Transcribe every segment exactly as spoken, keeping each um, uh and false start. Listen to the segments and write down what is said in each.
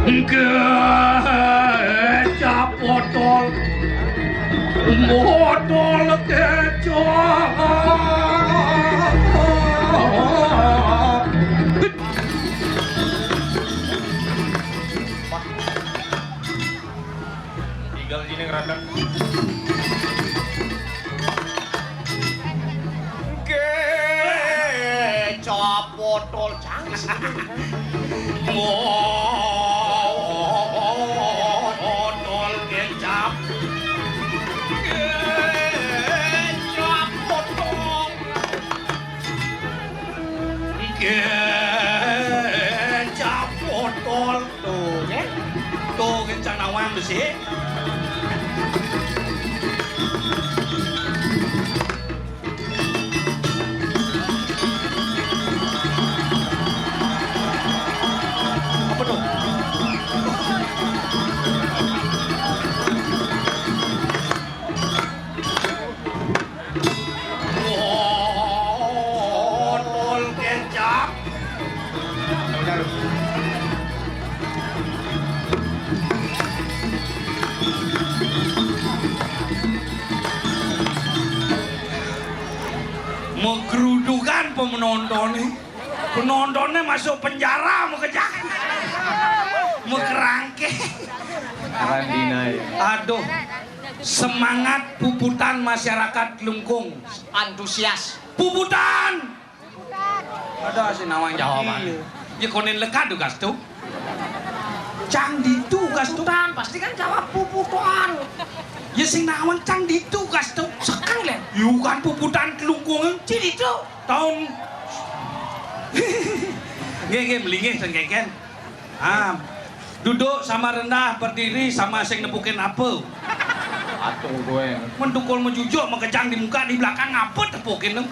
Kecap botol, botol kecap. Tinggal sini ngerandang. Kecap botol cangis. Botol kecap. Kecap botol. Kecap botol. Tuh, kan? Tuh, kencang nawang besi. Apa tuh? Botol kecap. Megrudukan penonton nih. Penontonnya masuk penjara, mekejang. Mekerangke. Karantina ya. Aduh. Semangat puputan masyarakat Klungkung. Antusias. Puputan. Ada sing nawang jawaban. Iya. Ya konen lekat tuh gas tuh. Cang ditu gas tuh. Puputan, pasti kan jawab puputan. Ya sing nawang cang ditu gas tuh. Sekang le. Yukan puputan Klungkung. Ci ditu. Tahun. Nggih, nggih, melinggih ten kengken. Ah, duduk sama rendah, berdiri sama sing nepukin apa. Atuh kowe. Mendukul mejujuk, mekejang di muka, di belakang apa tepukin tu?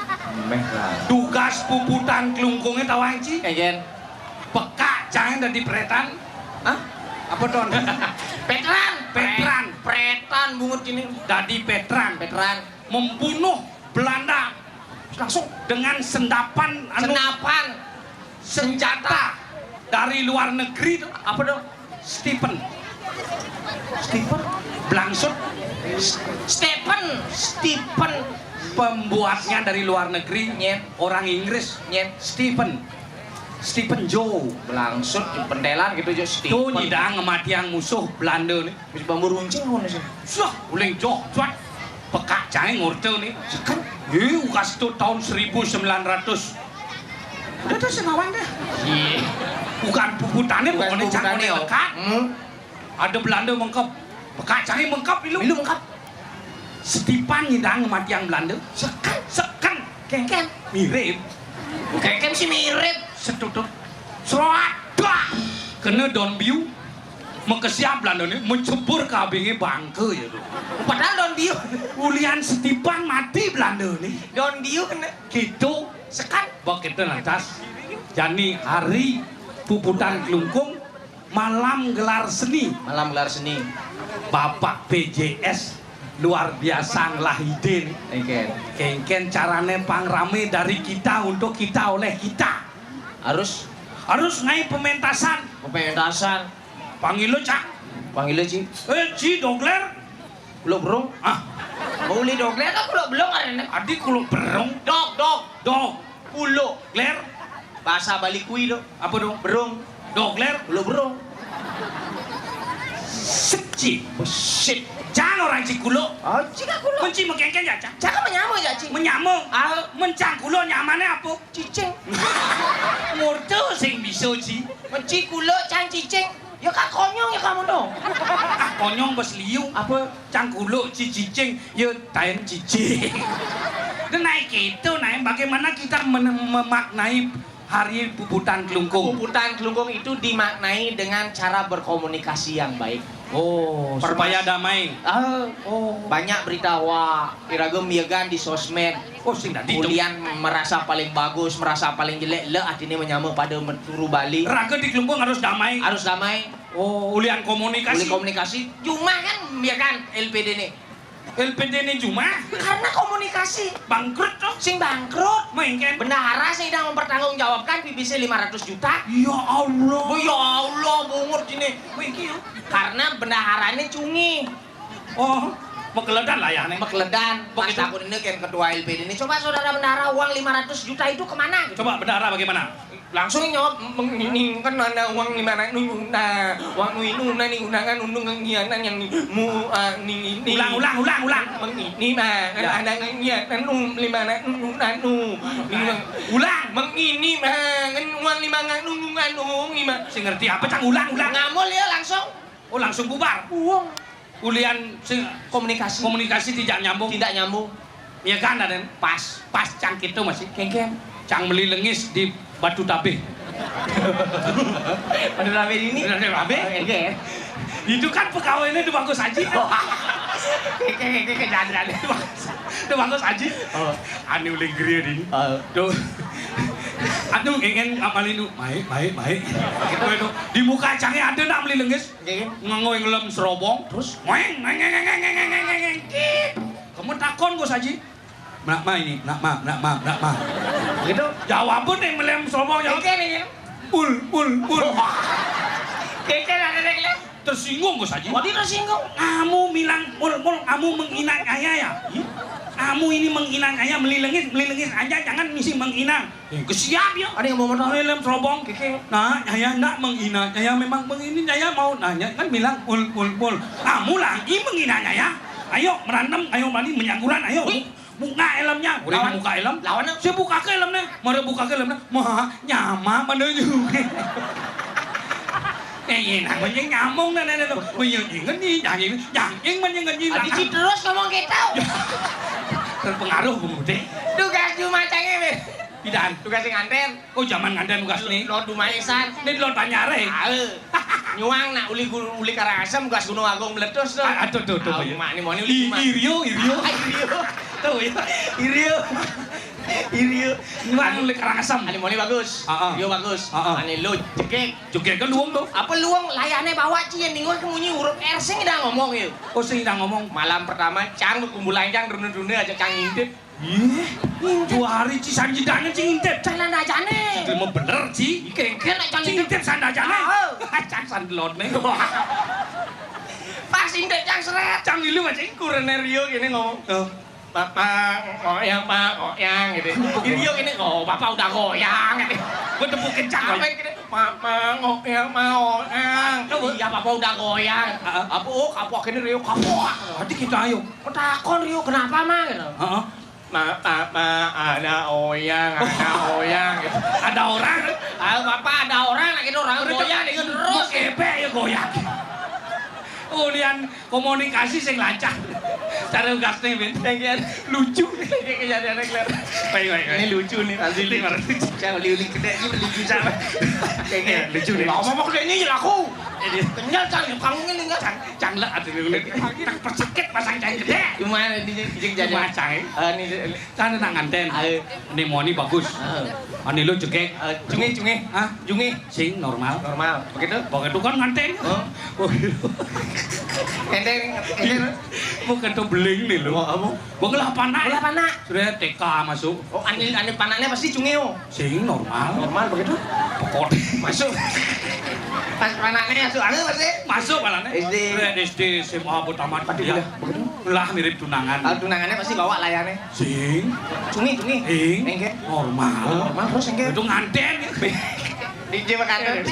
Meh lah. Tugas puputan Klungkungnya tahu aja. Kengken. Pekak jangan dadi pretan. Hah? Apa, Don? Petran. Petran. Pretan bungut ini. Dadi petran. Petran. Membunuh Belanda. Langsung dengan sendapan, anu, senapan. Senjata dari luar negeri tu. Apa tu? Stephen. Stephen. Blangsut. Stephen. Stephen. Pembuatnya dari luar negeri. Nyen. Orang Inggris. Nyen. Stephen. Stephen Joe. Blangsut, pentelan gitu jo. Stephen. Tu nyidang ngematiang musuh Belanda ni. Wis bambu runcing ngono sih. Sudah, uling joh, cuat. Pekak jae ngorte ni. Seken. Ye, ukas tu tahun seribu sembilan ratus. Udah tuh senawan deh. Iya. Bukan puputane, bukan pokoknya puputane, jangan yo. Dekat. Hmm. Ada Belanda mengkep. Pekak jae mengkep ilu. Ilu mengkep. Setipan nyidang matiang Belanda. Seken. Seken. Kengken. Mirip. Kengken sih mirip. Setutup. Seradak. Kena Don Biu. Mekesiap Belanda ni, mencebur kabinge bangke ya tu. Padahal Don Biu. Ulian Setipan mati Belanda ni. Don Biu kena. Gitu. Sekan. Bak kita lantas. Jani hari puputan Klungkung, malam gelar seni. Malam gelar seni. Bapak P J S luar biasa ngelah ide ni. Kengken. Kengken carane pang rame dari kita untuk kita oleh kita. Harus. Harus ngai pementasan. Pementasan. Panggil lo, Cak. Panggil lo, Ci. Eh, Ci, dogler. Kulo berung. Ah. Mau uli dogler kan kulo belum karena. Adi kulo berung. Dog, dog. Dog. Kulo. Gler. Bahasa Bali kui do. Apa dong? Berung. Dogler. Kulo berung. Seci. Besit. Jangan orang Ci kulo. Oh, Ci kan kulo. Kunci mengkengken ya, Cak. Jangan menyamuk ya, Ci. Menyamuk. Ah. Mencang kulo nyamannya apa? Cicing. Ngorte sing bisa, Ci. Meci kulo cang cicing. Ya kan konyong ya kamu no. Ah, konyong bes liu. Apa? Cang kulo ci cicing, ya tain cicing. Dan naik itu, naik bagaimana kita men- memaknai hari puputan Klungkung? Puputan Klungkung itu dimaknai dengan cara berkomunikasi yang baik. Oh, supaya damai. Ah, oh. Banyak berita wah, iraga miegan di sosmed. Oh, sing dadi dong. Ulian merasa paling bagus, merasa paling jelek, le artinya menyama pada turu Bali. Raga di Klungkung harus damai. Harus damai. Oh, ulian komunikasi. Ulian komunikasi. Cuma kan, ya kan, L P D ni. L P D ni cuma. Karena komunikasi. Bangkrut tuh. Sing bangkrut. Main kan. Bendahara sing sedang mempertanggungjawabkan P B C lima ratus juta. Ya Allah. Oh, ya Allah, bungut Sini, wih, iki yo. Karena bendaharane cungi. Oh, makeledan lah ya, Neng. Makeledan. Pas aku ini kan ketua L P D ini. Coba saudara bendahara, uang lima ratus juta itu kemana? Coba bendahara bagaimana? Langsung jawab, "Meng-, ini kan ada uang lima ratus, nah, uang ini, nah, nih, undangan, undang kegiatan yang mu, ah, nih, ini." Ulang, ulang, ulang, ulang. Meng-, ini mah, kan ada kegiatan, um, lima ratus, anu, anu. Ini mah. Ulang. Meng-, ini mah, kan uang lima ratus, anu, anu, ini mah. Sing ngerti apa, Cang? Ulang, ulang. Ngamul ya langsung. Oh, langsung bubar. Uang. Ulian sing komunikasi. Komunikasi tidak nyambung. Tidak nyambung. Ya kan, Raden? Pas, pas Cang kitu masih. Kengken. Cang meli lengis di Batu Tabeh. Batu Tabeh ini? Batu Tabeh? Kengken. Itu kan pegawainya udah bagus aja. Kengken, kengken, jangan, jangan. Udah bagus aja. Oh. Anu lingkri ini. Oh. Tuh. Anu ingin ngapalin lu. Baik, baik, baik. Gitu itu. Di muka Cangnya ada nak meli lengis. Nggih. Nganggo ngelem serobong, terus weng, weng, weng, weng, weng, weng, weng, weng, kit. Kamu takon, Gus Haji. Nak ma ini, nak ma, nak ma, nak ma. Gitu. Jawab pun yang melem serobong, jawab. Kengken ini. Ul, ul, ul. Kengken ada yang lihat. Tersinggung, Gus Haji. Oh, dia tersinggung. Kamu bilang ul, ul, kamu menghina saya ya? Ih. Kamu ini menghina saya, meli lengis, meli lengis aja, jangan misi menghina. Eh, kesiap ya. Ada yang mau motor? Helm serobong. Keke. Nah, saya ndak menghina. Saya memang begini, saya mau nanya. Kan bilang, "Ul, ul, ul." Kamu lagi menghina saya. Ayo, berantem, ayo berani menyangguran, ayo. Wih. Buka helmnya. Udah buka helm? Lawannya? Saya buka ke helmnya. Mari buka ke helmnya. Mah, nyama mana juga. Eh, iya, namanya nyamong, nah, nah, nah, nah. Oh, iya, inget nih, jangan, jangan, mana yang ngenying. Adi, ci terus ngomong gitu. Terpengaruh, Bu Mude. Tugas di rumah Cangnya, Mir. Pidan. Tugas nganten. Oh, zaman nganten tugas nih. Lo di rumah Isan. Ini lo tanya, Rek. Tahu. Nyuang nak uli gu-, uli Karangasem, tugas Gunung Agung meletus tuh. Ah, aduh, tuh, tuh, iya. Mak, ini mau ini uli. Irio, Irio. Ah, Irio. Tuh, ya. Irio. Irio. Nyuang uli Karangasem. Ani mau ini bagus. Ah, ah. Irio bagus. Ah, ah. Ani lo jegek. Jegek kan luwung tuh. Apa luwung layane bawa ci yang bingung kemunyi huruf R sing udah ngomong ya. Oh, sing udah ngomong. Malam pertama, Cang berkumpulan Cang, rune-rune aja Cang ngintip. Ih, dua hari ci sanjidane ci ngintip. Cang nanda ajane. Itu mau bener ci. Kengken aja Ci ngintip. Ngintip sanda ajane. Ah. Cang sandelone. Pas intip Cang seret. Cang ilu aja kurene Rio gini ngomong. Oh. Bapak, ngoyang, Pak, ngoyang, gitu. Ini Rio gini, "Oh, Bapak udah goyang," gitu. Gue tepukin Cang. Apa gini, "Mama, ngoyang, mau ngoyang." Iya, Bapak udah goyang. Heeh. Apa, oh, kapok gini, Rio, kapok. Tadi kita ayo. Ketakon Rio, "Kenapa, Ma?" Gitu. Heeh. "Ma, ma, ma, ada oyang, ada oyang," gitu. Ada orang? Ah, Bapak ada orang, lagi orang goyang, gitu terus. Kepek ya goyang. Oh, lian komunikasi sing lancar. Cara gasne, Ben. Yang kian lucu. Ini kejadiannya kelihatan. Baik, baik, baik. Ini lucu nih, asli nih. Saya beli-beli gede ini lucu sama. Kayak lucu nih. Ngomong kayak ini ya aku. Ini. Kenyal, Cang. Kamu ini enggak, Cang? Cang lah, aduh, ini. Persakit pasang Cang gede. Gimana nih, ini kejadian? Cuma Cang. Eh, ini, ini. Kan nak nganten. Ayo. Ini mau ini bagus. Heeh. Ani lo jegek. Eh, cungi, cungi. Hah? Cungi. Sing normal. Normal. Begitu? Begitu kan nganten. Oh. Enteng, enteng. Bukan tuh beling nih lo. Oh, apa? Belah panak. Belah panak. Sudah T K masuk. Oh, anil, anil panaknya pasti cungi, oh. Sing normal. Normal begitu? Pokok. Masuk. Pas panaknya masuk, anu pasti. Masuk panaknya. S D. Sudah S D, S M A, buat tamat kuliah. Begitu? Lah mirip tunangan. Ah, tunangannya pasti bawa layarnya. Sing. Cungi, cungi. Ing. Enggak. Normal. Oh, normal terus enggak? Itu nganten. Di Jawa Barat.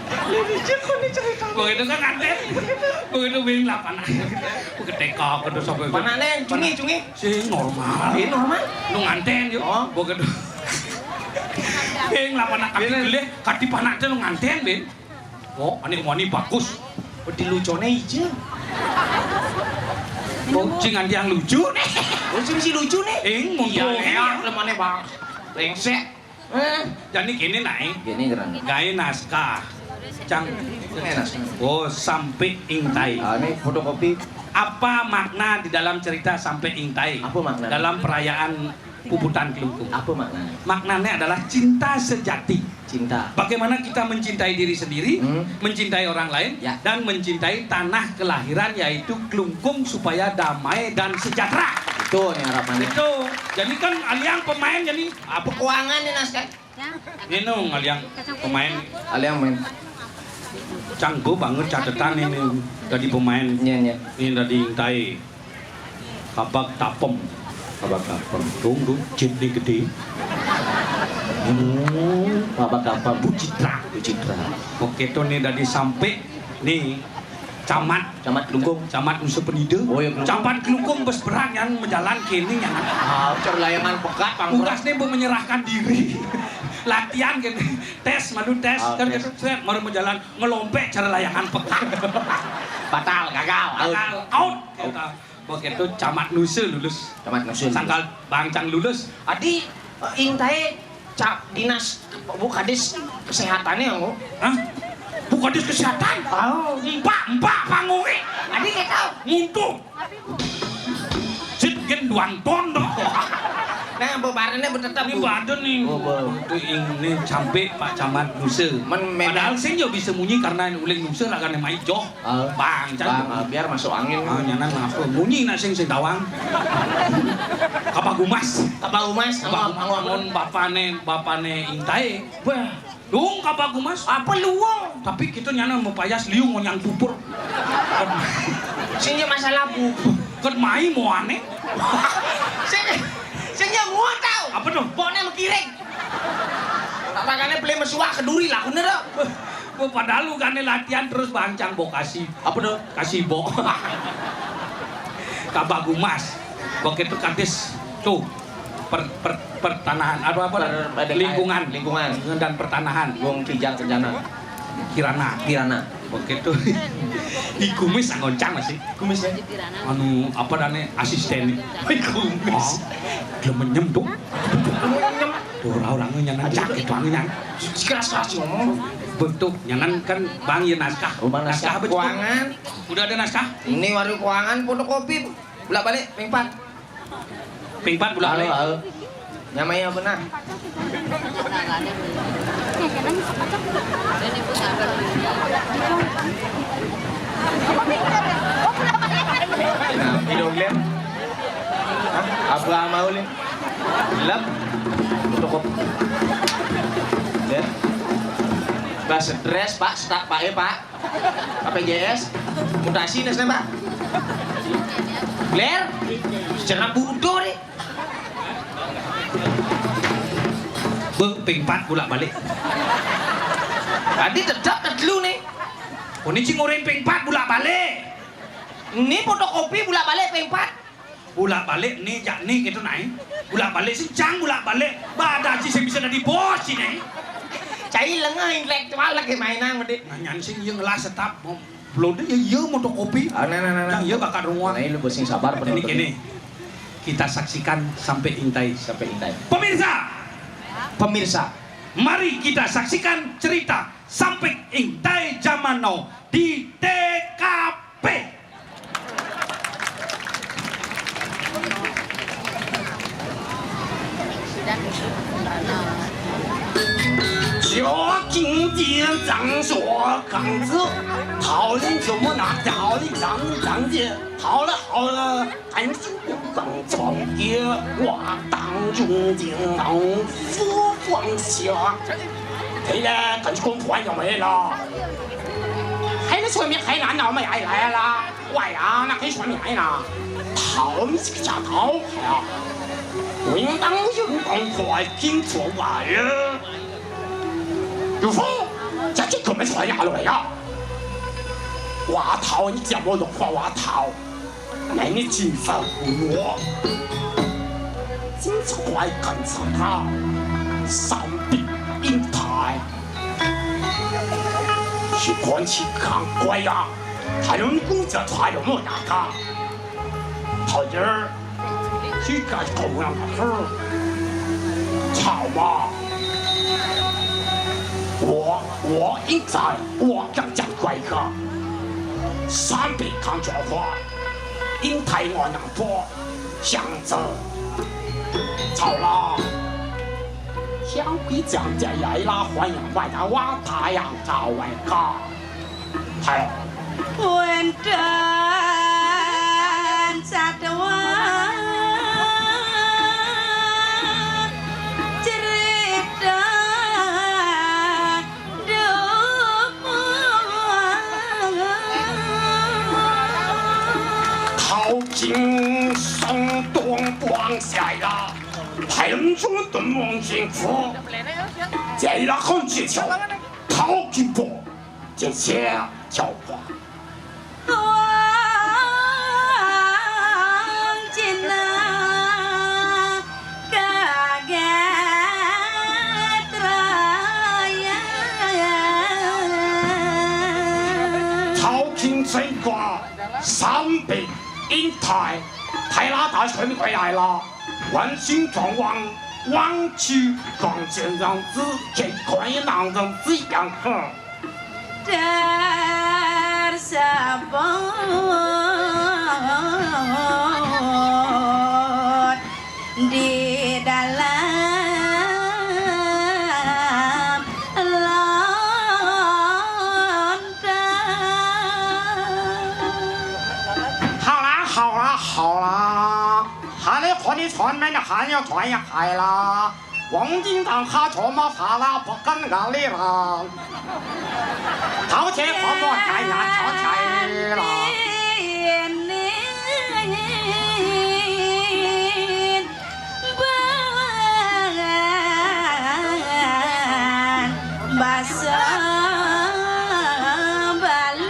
Begitu kan nganten. Begitu wing lapan. Begitu T K, begitu sampai. Mana, Neng? Cungi, cungi. Sing normal. Ini normal. Lu nganten, yuk. Oh. Begitu. Wing lapan, tapi gile, kati panak lu nganten, Ben. Oh, ani wani bagus. Wedi lucone ijo. Oh, sing nganti yang lucu nih. Oh, sing si lucu nih. Ing, monggo. Iya, lemane, Bang. Rengsek. Eh, jadi gini, Nai. Gini, Terang. Gawe naskah. Cang. Ini naskah. Oh, sampai ingtai. Ah, ini fotokopi. Apa makna di dalam cerita sampai ingtai? Apa makna? Dalam perayaan Puputan Klungkung. Apa maknanya? Maknanya adalah cinta sejati. Cinta. Bagaimana kita mencintai diri sendiri, hmm, mencintai orang lain, ya, dan mencintai tanah kelahiran, yaitu Klungkung, supaya damai dan sejahtera. Itu nih harapannya. Itu. Jadi kan aliang pemain jadi apa keuangan nih, Nas, kan? Ini dong aliang pemain. Aliang main. Cang, bo banget catetan ini dadi pemain. Iya, iya. Ini dadi intai. Kabag Tapem. Kabag Tapem. Dong, dong, jit nih gedé. Oh, Kabag Tapem. Bu Citra. Bu Citra. Oke, to nih dadi sampé nih Camat. Camat Klungkung. Camat Nusa Penida. Oh, iya, Klungkung. Camat Klungkung bes berang yang menjalan kini yang. Ah, Cerah Layangan pegat, Bang. Tugasnya bu menyerahkan diri. Latihan kini. Tes, malu tes. Ah, kan tes. Gitu, sret, baru menjalan. Ngelompek Cerah Layangan pekat. Batal, gagal, out. Batal, out. Out. Kata, begitu Camat Nusa lulus. Camat Nusa lulus. Sangkal Bangcang lulus. Adi, eh, intai cap dinas bu kadis kesehatannya, Bu. Hah? Bu kadis kesehatan? Oh. Empak, empak panggunge. Adi nggak tahu. Nguntung. Sit gen duang tondo. Nah, bebarannya betetap, ini Bu. Badan nih. Oh, Bu. Itu ini sampai Pak Camat Nusa. Men-, men-, padahal sing yo bisa munyi karena uling Nusa ragane mai joh. Ah. Bang, Bang, ah, biar masuk angin. Ah, nyanan maaf, Bu. Munyi nak sing sing tawang. Kabag Humas. Kabag Humas, Kabag Humas, anggon, anggon. Bapane, bapane intai. Wah. Dong, Kabag Humas. Apa luwung? Tapi kita nyana mau payas liung ngonyang pupur. Sing dia masalah bu. Ket mai mau aneh. Sing, sing dia mau tahu. Apa tuh? Pokoknya mengkiring. Tak tangannya beli mesuak keduri lah, bener dong. Bu, padahal lu kan latihan terus bancang bokasi. Apa tuh? Kasih bo. Kabag Humas. Begitu kadis tuh per, per, pertanahan atau apa? Per-, lingkungan. Lingkungan. Lingkungan dan pertanahan. Wong Kijang Kencana. Kirana. Kirana. Begitu. Di kumis anggoncang masih. Kumis ya. Anu apa dane asisten. Kumis. Oh. Dia menyem tuh. Menyem. Tuh orang-orangnya nyanan cak itu anu nyan. Keras-keras ngomong. Bentuk nyanan kan Bang ya naskah. Oh, Bang, naskah. Naskah apa, Cuk? Keuangan. Udah ada naskah? Ini warung keuangan fotokopi. Bolak-balik, ping empat. Ping empat bolak-balik. Halo, halo. Nyamai apa nah? Nah, video game. Hah? Apa mau nih? Gelap. Cukup. Ya. Bah stres, Pak, setak, Pak, eh, Pak. K P J S, mutasi nes nembak. Ler, secara bodoh nih. Be, ping empat bolak-balik. Tadi tetap telu nih. Oh, ini cing oren ping empat bolak-balik. Ini fotokopi bolak-balik ping empat. Bolak-balik nih, jak nih gitu naik. Bolak-balik sih, cang bolak-balik. Bada sih saya bisa dari bos sih nih. Cai lengah intelektual lagi mainan gede. Nah, nyansing iya ngelas tetap. Belum deh, iya, iya, fotokopi. Ah, nah, nah, nah, nah. Yang iya bakal rumah. Nah, ini lu sing sabar, ini bener-bener. Gini. Kita saksikan sampai intai. Sampai intai. Pemirsa, pemirsa, mari kita saksikan cerita sampai intai zaman now di T K P.哎，那说明海南佬没来了。 怪啊，那可以说明白呢。头，你这个家头啊，我应当用功过来拼出来了。有风，这这可没传下来呀。我头，你讲我龙话，我头，那你金山不落，金出来干啥？三比一台。 是关系赶快呀，还有你公家还有没有那个？好人儿，谁敢搞那个事儿？操嘛！我我应该我刚讲乖个，三百康转化，应该我能做。 想着，操啦！想归讲这来啦，欢迎外头哇，太阳照外高。哎， Wénten sadewa cerita dumun. 金松东光下来了，太阳中的东方幸福，下来了很吉祥，淘金宝，这些叫花。 淘金水果，三杯一台，太拉大水回来了，万兴庄王，王七庄先生子，这块男人这样哼。 Tersebut di dalam lontar. 好啦，好啦，好啦，下来看你穿门的，还要穿呀，还啦。 王金堂下坐么法拉不跟个里了，头前看么看呀，坐起来了。 Basa balik.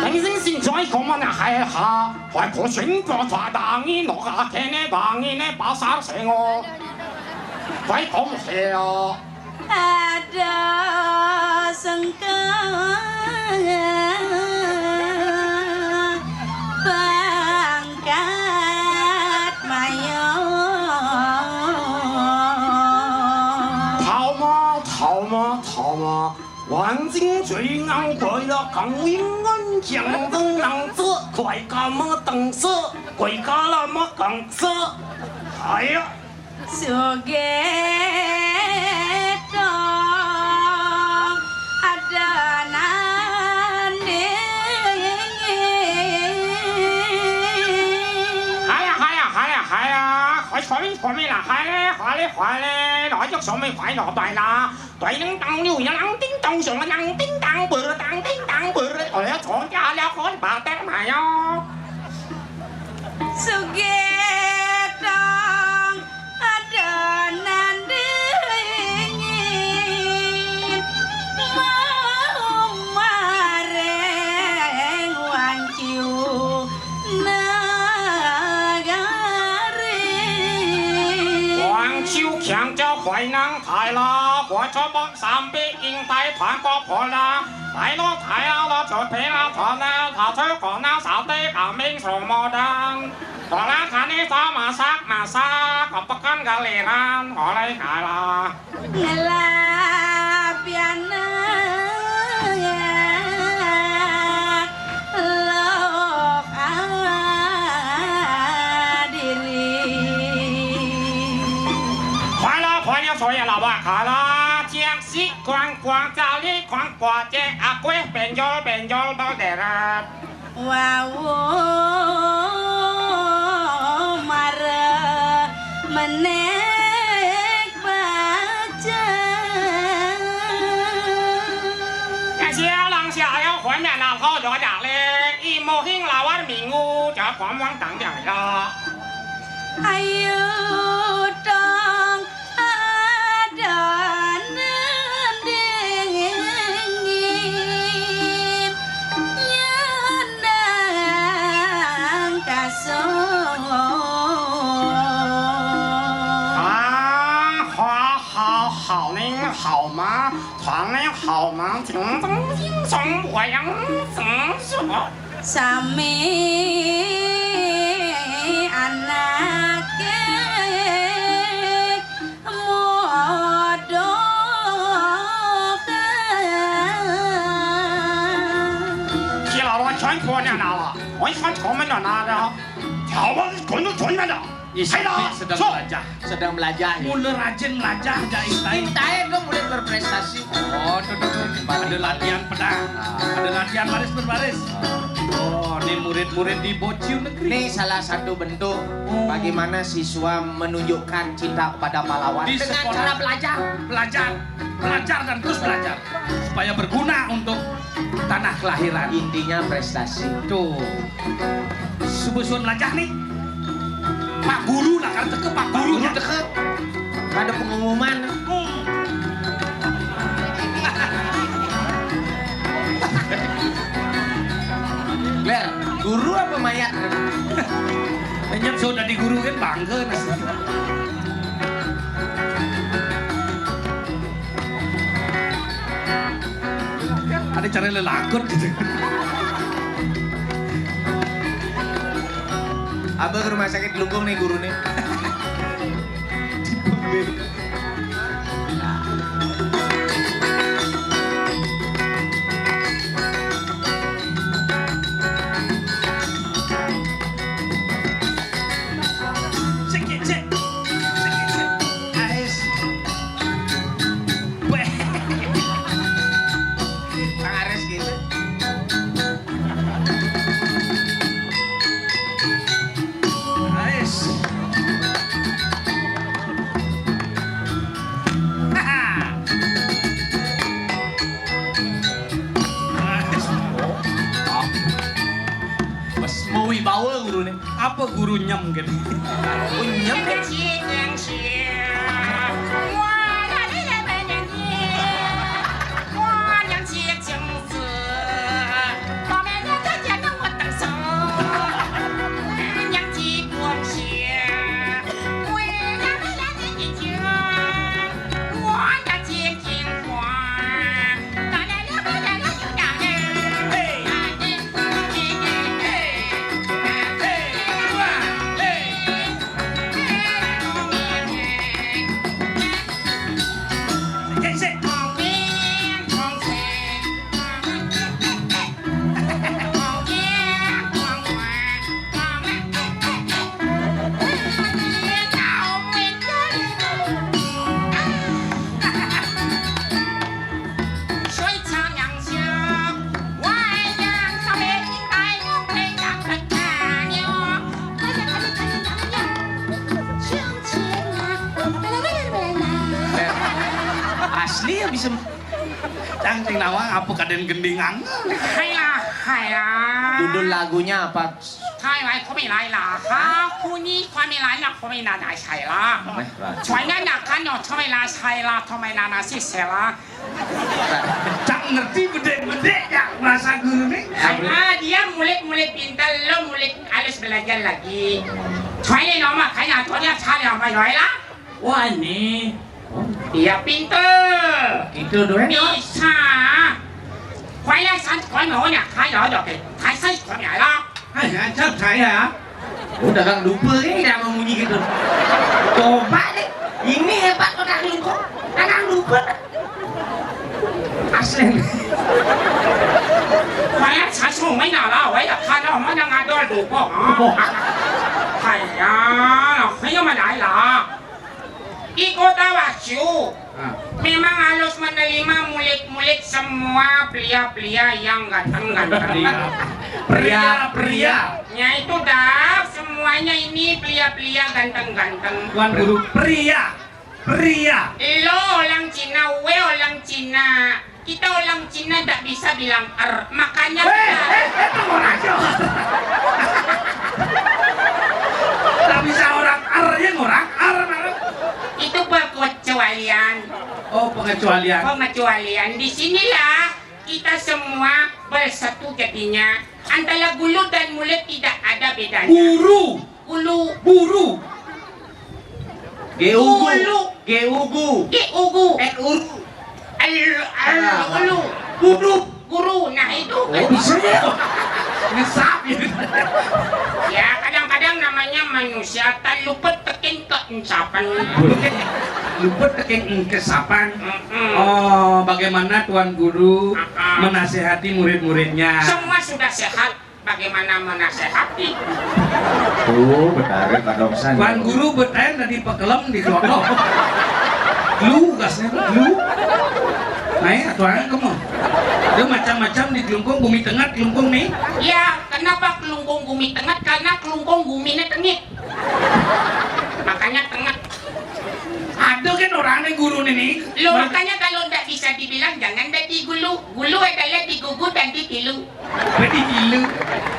等先先再讲么那还好，还可全部抓到你，我还给你把你那把杀死我，还讲么还哦。 Ada sengkang pangkat mayor. 好嘛，好嘛，好嘛，王金水俺过了，刚一俺讲的样子，快干么等死，快干了么等死。哎呀！ Sugih dong ada nandingin. 哎呀，哎呀，哎呀，哎呀，快快快快啦，快嘞，快嘞，快嘞，来就上面快拿来啦，对，叮当六呀，啷叮当上，啷叮当啵，当叮当啵，哎呀，从家了，快把灯买哟。 Sugih dong ada nandingin, mau maring Wangciu negari. 王九强叫淮南台啦，我这帮三杯应该团个婆啦，来了台啊了就陪了团啦，他这个那啥对个没什么的。 Kala kane sa masak-masak, kepekan galiran, oleh kalah. Ngelapian lok adiri. 快了，快了，所以老爸卡了，将西光光，家里光光，这阿贵benjol benjol berderet. Wau mara menek baca. Yang sialang siaya khuan ya nang kau jua jak lek, imo hing lawar minggu, jak kuam wang tang yang ya. Ayo dong ada nandingin, nyanang kasong. 啊，好，好，好呢，好嘛，团呢，好嘛，挺正经，从我样子说。 Sami anake modokan. 去了，我全说那那了，我一看他们那那的，好吧，滚都滚那的，谁的？ Sedang belajar. Sedang belajar. Ya. Mula rajin belajar aja Intai. Intai dong mulai berprestasi. Oh, duduk sini. Ada latihan pedang. Ada latihan baris berbaris. Oh, ini murid-murid di Bociu Negeri. Ini salah satu bentuk bagaimana siswa menunjukkan cinta kepada pahlawan. Di dengan sekolah. Cara belajar. Belajar, belajar dan terus belajar supaya berguna untuk kita Nah, kelahiran. Intinya prestasi. Tuh. Subuh suan melajah nih. Pak Guru lah, kan teke Pak Guru. Pak Guru teke. Ada pengumuman. Hmm. Gler, guru apa mayat? Nyep sudah di guru kan bangga nasi. Ada cara lelakon gitu. Abah ke rumah sakit Glungkung nih guru nih. Cek, cek, cek. Cek, cek. Ais. Weh. Pares gitu. Ais. Ais. Mas mau wibawa guru nih. Apa guru nyem gitu? Oh, nyem kan? Asli ya bisa. Cang, cing nawang apa kaden gending angel? Hai lah, hai lah. Judul lagunya apa? Hai, hai, komi lai lah. Ha, kuni, komi lai lah, komi na nai sai lah. Meh, lah. Cuai na na kan yo, cuai la sai lah, cuai na na si sai lah. Cang ngerti bedek-bedek ya bahasa guru nih. Hai, ah, dia murid-murid pintar, lo murid harus belajar lagi. Cuai ni nama kaya tuanya cari apa yo lah? Wah, ni. Iya, pintar. Itu doang. Bisa. Kuai lai san, kuai mau nak kaya dah ke. Kuai sai kuai mai lah. Hai, ancam saya. Oh, dagang dupa ni dah mau bunyi gitu. Coba deh. Ini hebat kau dah lungkung. Dagang dupa. Asli. Kuai sai semua mai nak lah. Wai dah kan dah mana ngadol dupa. Ha? Hai ya. Hai ya mana lah. Di Kota Wasu, ah, memang harus menerima murid-murid semua pria-pria yang ganteng-ganteng. Pria, pria. Ya itu dah, semuanya ini pria-pria ganteng-ganteng. Tuan Guru, pria, pria. Lo orang Cina, we orang Cina. Kita orang Cina ndak bisa bilang er, makanya weh, kita eh, eh, tunggu aja. Ndak bisa orang er, ya orang er, er. Itu perkecualian. Oh, pengecualian. Pengecualian. Di sinilah kita semua bersatu jadinya. Antara gulu dan mulut tidak ada bedanya. Guru. Gulu. Guru. Geugu. Gulu. Geugu. Geugu. Eh, uru. Al, al, ah, ulu. Guru. Guru. Nah, itu. Oh, bisa ya. Ngesap ya. Ya, kadang-kadang namanya manusia tak luput tekin keencapan. Luput tekin engkesapan. Mm-mm. Oh, bagaimana Tuan Guru, ah, ah, menasehati murid-muridnya? Semua sudah sehat. Bagaimana menasehati? Tuh, betara kadongsan. Tuan Guru betaen tadi pekelem di kelotok. Lu gasnya lu. Naik atuh aja kamu. Dia macam-macam di Klungkung, Bumi Tengah, Klungkung nih. Ya, kenapa Klungkung Bumi Tengah? Karena Klungkung guminya tengit. Makanya tengah. Ada kan orangnya guru nih. Lo makanya kalau ndak bisa dibilang jangan dadi gulu. Gulu adalah digugu dan ditiru. Ditilu.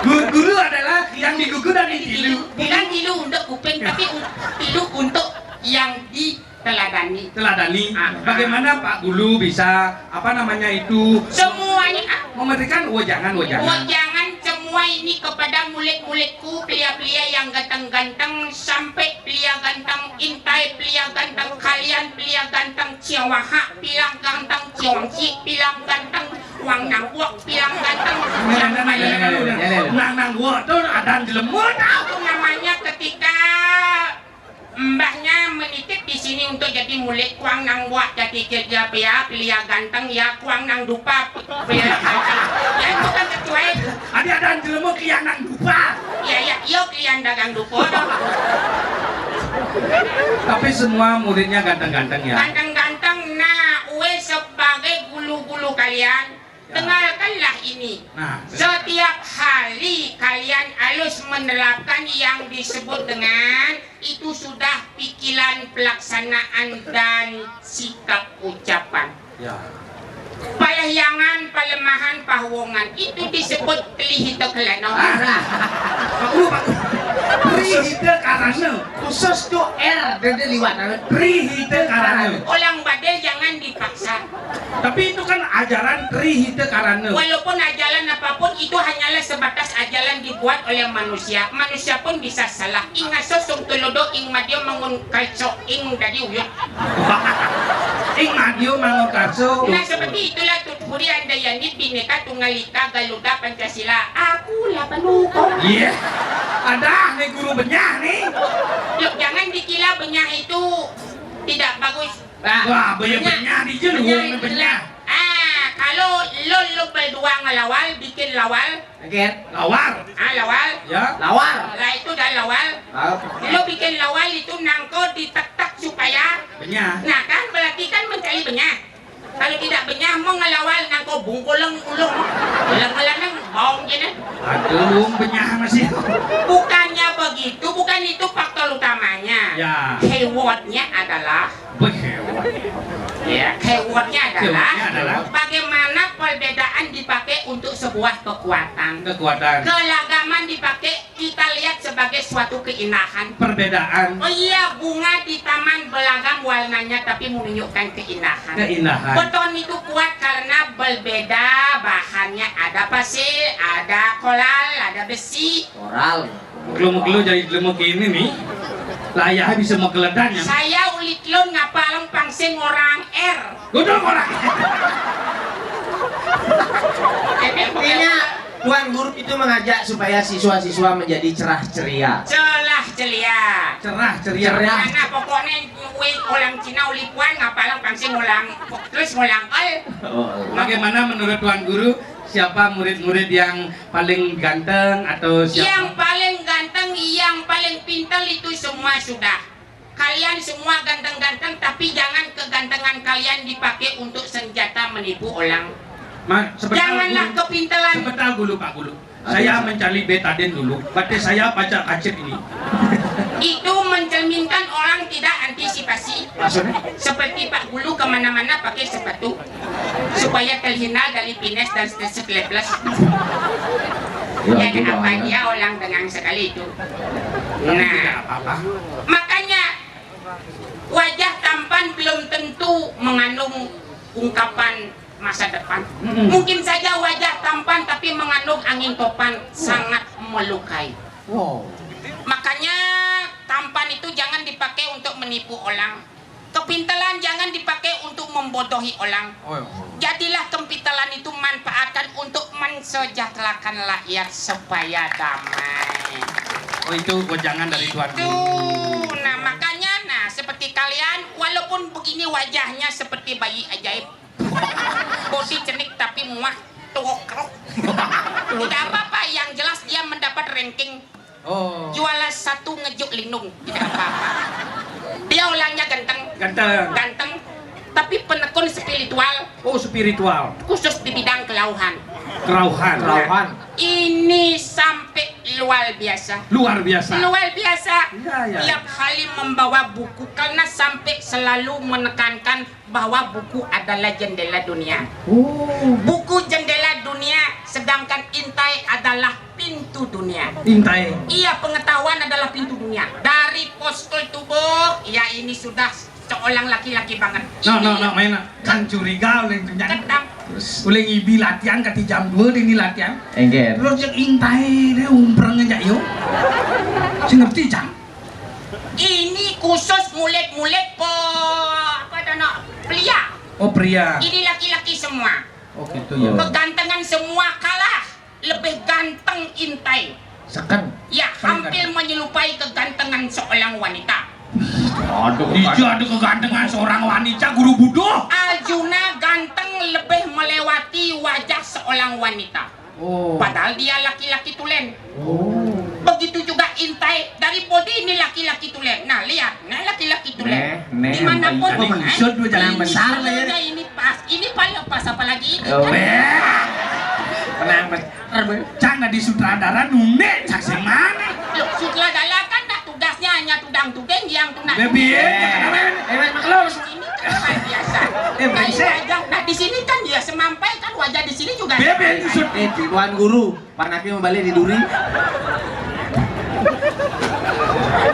Guru, guru adalah yang digugu dan ditilu. Bukan tilu untuk kuping, tapi un- tilu untuk yang diteladani. Teladani. Ah. Bagaimana Pak Guru bisa, apa namanya itu, semuanya, ah, memberikan wejangan-wejangan? Wejangan semua ini kepada murid-muridku, pelia-pelia yang ganteng-ganteng, sampai pelia ganteng intai, pelia ganteng kalian, pelia ganteng ciawaha, pelia ganteng ciongci, pelia ganteng wang nangwok, pelia ganteng. Nah, nah, nah, nah, nah, nah, nah. Nang nangwok tuh ada jelema tau. Itu namanya ketika mbahnya menitip di sini untuk jadi murid, kuang nangwok jadi kerja pia, pelia ganteng ya, kuang nang dupa, pelia ganteng. Ya, itu kan kecuali. Ada ada jelema kian nang dupa. Ya, ya, iyo kian dagang dupa. Tapi semua muridnya ganteng-ganteng ya. Ganteng-ganteng. Nah, ue sebagai gulu-gulu kalian, ya, dengarkanlah ini. Nah. Setiap hari kalian harus menerapkan yang disebut dengan itu sudah pikiran, pelaksanaan, dan sikap ucapan. Ya. Palahyangan, palemahan, pahuwongan itu disebut trihita karana. Ah, nah. Pak Guru, Pak Guru. Trihita karana. Khusus tuh R, dia liwat. Trihita karana. Orang badai jangan dipaksa. Tapi itu kan ajaran trihita karana. Walaupun ajaran apapun, itu hanyalah sebatas ajaran dibuat oleh manusia. Manusia pun bisa salah. Ing ngaso sung tulodo, ing madio mangun kalco, ing dadi uyut. Ing madio mangun kalco. Nah, seperti itulah Tut Puri Andayani Bhinneka Tunggal Ika Garuda Pancasila. Aku lah penuh kok. Iya. Ada nih guru benyah nih. Yuk, jangan dikira benyah itu tidak bagus. Wah, banyak benyah di jero, benyah. Ah, kalau lo, lo berdua ngelawal, bikin lawal. Oke. Lawal. Ah, lawal. Ya. Lawal. Lah itu dah lawal. Lawal. Lo bikin lawal itu nangko ditetak supaya benyah. Nah kan, berarti kan mencari benyah. Kalau tidak benyah, mau ngelawal nangko bungkuleng ulung. Ulung-ulung baong gini. Aduh, benyah masih. Bukannya begitu, bukan itu faktor utamanya. Ya. Keywordnya adalah Beh, hewan. Ya, keywordnya adalah, keywordnya adalah bagaimana perbedaan dipakai untuk sebuah kekuatan. Kekuatan. Keragaman dipakai, kita lihat sebagai suatu keindahan. Perbedaan. Oh iya, bunga di taman beragam warnanya tapi menunjukkan keindahan. Keindahan. Beton itu kuat karena berbeda bahannya, ada pasir, ada koral, ada besi. Koral. Mekelu-mekelu jadi jelema kene nih. Lah, ayah bisa mekeledan ya. Saya ulit lun ngapaleng pang sing orang R. Gudul orang. Artinya, Tuan Guru itu mengajak supaya siswa-siswa menjadi cerah ceria. Cerah ceria. Cerah ceria. Cerah. Karena pokoknya ui orang Cina uli puan ngapaleng pang sing orang terus orang L. Oh, oh. Bagaimana menurut Tuan Guru, siapa murid-murid yang paling ganteng atau siapa? Yang paling ganteng, yang paling pintar itu semua sudah. Kalian semua ganteng-ganteng, tapi jangan kegantengan kalian dipakai untuk senjata menipu orang. Ma-, sebentar, Janganlah Guru. Kepintaran. Sebentar dulu, Pak Guru. Saya mencari betadin dulu. Batis saya pacar kacit ini. Itu mencerminkan orang tidak antisipasi. Maksudnya? Seperti Pak Guru kemana-mana pakai sepatu supaya terhindar dari pines dan setelah. Ya, ya, apa dia orang dengan sekali itu. Nah, tidak apa-apa. Makanya wajah tampan belum tentu mengandung ungkapan masa depan. Mm-mm. Mungkin saja wajah tampan tapi mengandung angin topan, sangat melukai. Wow. Makanya tampan itu jangan dipakai untuk menipu orang. Kepintaran jangan dipakai untuk membodohi orang. Oh, iya. Jadilah kepintaran itu manfaatkan untuk mensejahterakan rakyat supaya damai. Oh, itu wejangan dari Tuan Guru. Itu. Nah, makanya, nah, seperti kalian, walaupun begini wajahnya seperti bayi ajaib, bodi cenik tapi muah tuwok keruk. Tidak apa-apa, yang jelas dia mendapat ranking. Oh. Juara satu ngejuk lindung. Tidak apa-apa. Dia orangnya ganteng. Ganteng. Ganteng. Tapi penekun spiritual. Oh, spiritual. Khusus di bidang kelauhan. Kelauhan. Kelauhan. Ini sampai luar biasa. Luar biasa. Luar biasa. Iya, iya. Tiap hari membawa buku karena sampai selalu menekankan bahwa buku adalah jendela dunia. Oh. Buku jendela dunia, sedangkan intai Intai. Iya, pengetahuan adalah pintu dunia. Dari postur tubuh, ya ini sudah seorang laki-laki banget. No, no, no, main. Kan curiga oleh dunia. Ketang. Terus oleh ngibi latihan kati jam dua ini latihan. Engger. Terus yang intai dia umpreng aja yo. Si ngerti jang. Ini khusus mulit-mulit po apa ada nak pria. Oh, pria. Ini laki-laki semua. Oh, gitu ya. Kegantengan semua kalah. Lebih ganteng intai. Seken. Ya, hampir menyerupai kegantengan seorang wanita. Aduh, itu ada kegantengan seorang wanita, guru buduh. Arjuna ganteng lebih melewati wajah seorang wanita. Oh. Padahal dia laki-laki tulen. Oh. Begitu juga intai dari body ini laki-laki tulen. Nah, lihat, nah laki-laki tulen. Neh, neh, dimanapun ini, ini besar lah ya. Ini pas, ini paling pas apalagi ini. Oh, kan? Menang besar. Cang di sutradara nune cak sing mana? Loh, sutradara kan nak tugasnya hanya tudang tudeng yang tunak. Baby, eh, eh, maklum. Ini kan luar biasa. Eh, nah, ini aja. Nah, di sini kan dia semampai kan wajah di sini juga. Baby, eh, Tuan Guru, panaknya mau balik di duri.